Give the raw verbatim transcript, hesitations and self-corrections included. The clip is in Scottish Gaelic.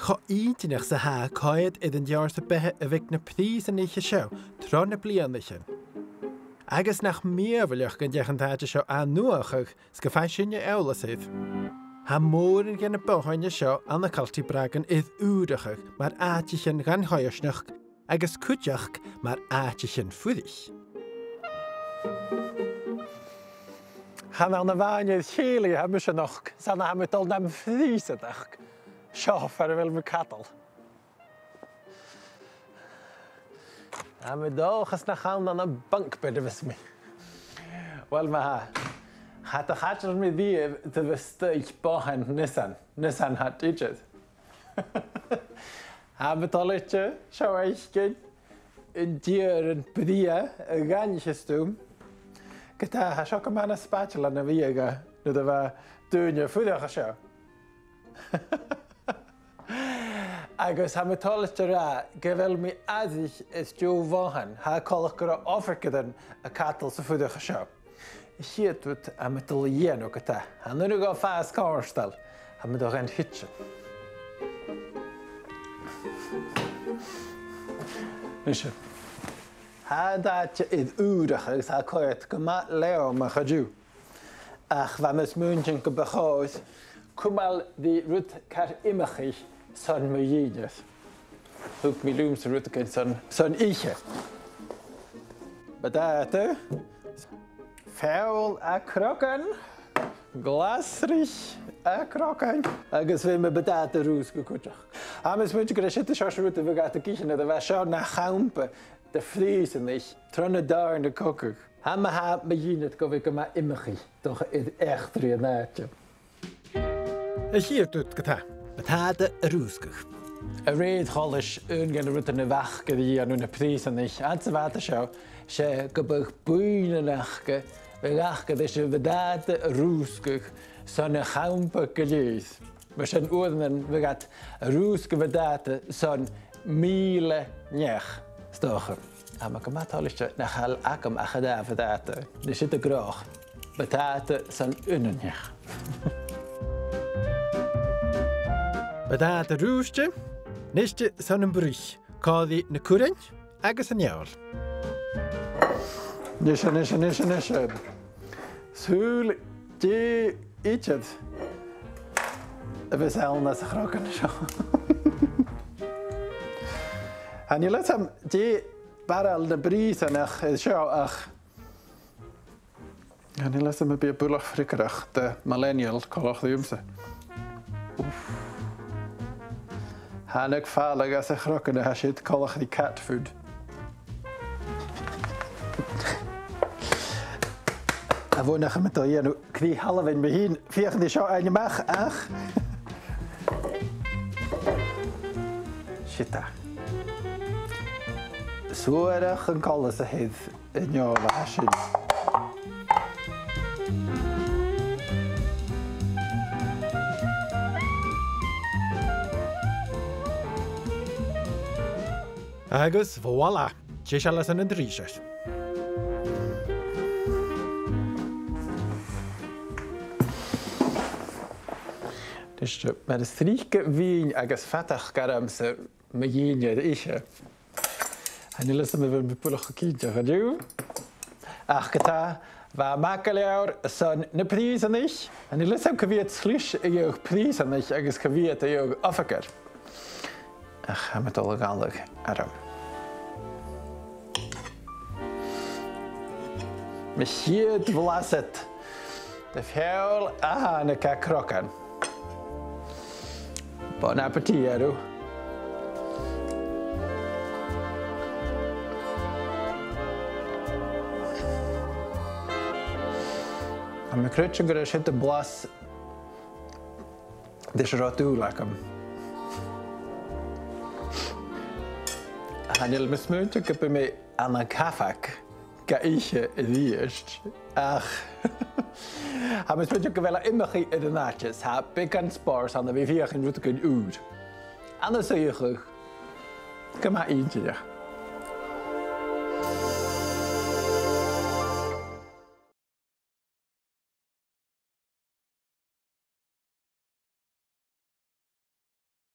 Cho inntinneach 's a tha e coimhead air an leabhar sam bith a bhiodh na prìosanaich seo tro na bliadhnaichean. Agus nach mìorbhaileach gun deach an t-àite seo ath-nuadhachadh 's gum faigh sinne eòlas air. Tha mòran de na bothain seo ann an Culty Bragan air ùrachadh mar àiteachan dhan choimhearsnachd agus cuideachd mar àiteachan fuirich. Chan ann a-mhàin air chèilidh a tha mise a-nochd, 's ann a tha mi a' dol nam phrìosanachd. Seo far a bheil mi a' cadal. Tha mi an dòchas nach ann ann am bunk bed a bhios mi. Uill, ma-thà, cha do chaidil mi riamh taobh a-staigh bothan Nissan, Nissan hot teacher. Tha mi toilichte seo fhaicinn, an t-iarann brèagha a dh'aithnicheas tu. Ge-tà, tha seo gu math na spaideil na bhiodh e nuair a bha daoine a' fuireach an seo. Agus tha mi toilichte ràdh gu bheil mi air aithris air deagh bhothan, tha e coltach gun robh oifigearan a' cadal 's a' fuireach an seo. A' chiad rud a tha mi a' dol a dhèanamh ge-tà, tha an uinneag a' fàs cofhurtail, tha mi a' dol dhan kitchen. Nise, tha an t-àite air ùrachadh agus tha e a' coimhead gu math leòmach an-diugh. Ach bha mi a' smaointinn gum bu chòir cumail ri rud car iomchaidh son mo dhìnnear. Thug mi leamsa rudeigin son, son ithe. Buntàta, feòil à crogan, glasraich à crogan, agus bidh mi buntàta a' rùsgadh cuideachd. Tha mi a' smaointinn gur e siud an seòrsa rud a bhiodh iad ag ithe nuair a bha seo na champa do phrìosanaich tro na dàrna cogadh. Tha mi, tha mi a' dèanamh gu bhith gu math iomchaidh, 's dòcha, air eachdraidh an àite. A' chiad rud ge-tà, buntàta a' rùsgadh. A rèir choltais, aon de na rudan a bh' aca ri dhèanamh na prìosanaich anns a' bhàta seo, 's e gum biodh buidhnean aca, bhiodh aca ris a' bhuntàta a rùsgadh son a' champa gu lèir. Mar sin uaireannan bhiodh iad a' rùsgadh buntàta son mìle neach, 's dòcha. Tha mi gu math toilichte nach eil agam ach an dà bhuntàta. Nise, siud an gnothach. Buntàta son aon neach. Buntàta rùisgte, nise son am bruich, còmhla ri na currain agus an fheòil. Nise, nise, nise, nise. Saoil dè idir a bhios ann anns a' chrogan seo. Chan eil fhios agam dè barail na prìosanach a tha seo ach chan eil fhios agam am bi e buileach freagarrach do millennial coltach riumsa. Uff. Thàinig fàileadh às a' chrogan a tha siud coltach ri cat food. A bhuannachd, tha mi a' dol a dhèanamh crith-thalmhainn mi fhìn feuchainn ri seo fhaighinn a-mach, ach siud e. Suarach an coltas a th' air an fheòil a tha sin. Agus voilà, deiseil airson an t-srìob. Nise, mar as trice bhithinn agus fadachd ormsa mo dhìnnear ithe. Chan eil fhios agam a bheil mi buileach cho cinnteach an-diugh. Ach ge-tà, bha e math gu leòr son na prìosanaich. Chan eil fhios agam cia mheud slis a gheibh prìosanaich agus cia mheud a gheibh oifigear. Ach tha mi a' dol a dh'fhalbh orm. Mo chiad bhlasad de feòil a thàinig à crogan. Bon appétit, Eru. Tha mi a' creidsinn gur e siud am blas ris an robh dùil agam. Chan eil mi a' smaointinn gum bi mi ann an cabhag ga ithe a-rithist, ach tha mi a' smaointinn gu bheil e iomchaidh air an àite, 's tha beagan spòrs ann a bhith a' feuchainn rudeigin ùr. Ann an suidheachadh, gu math inntinneach.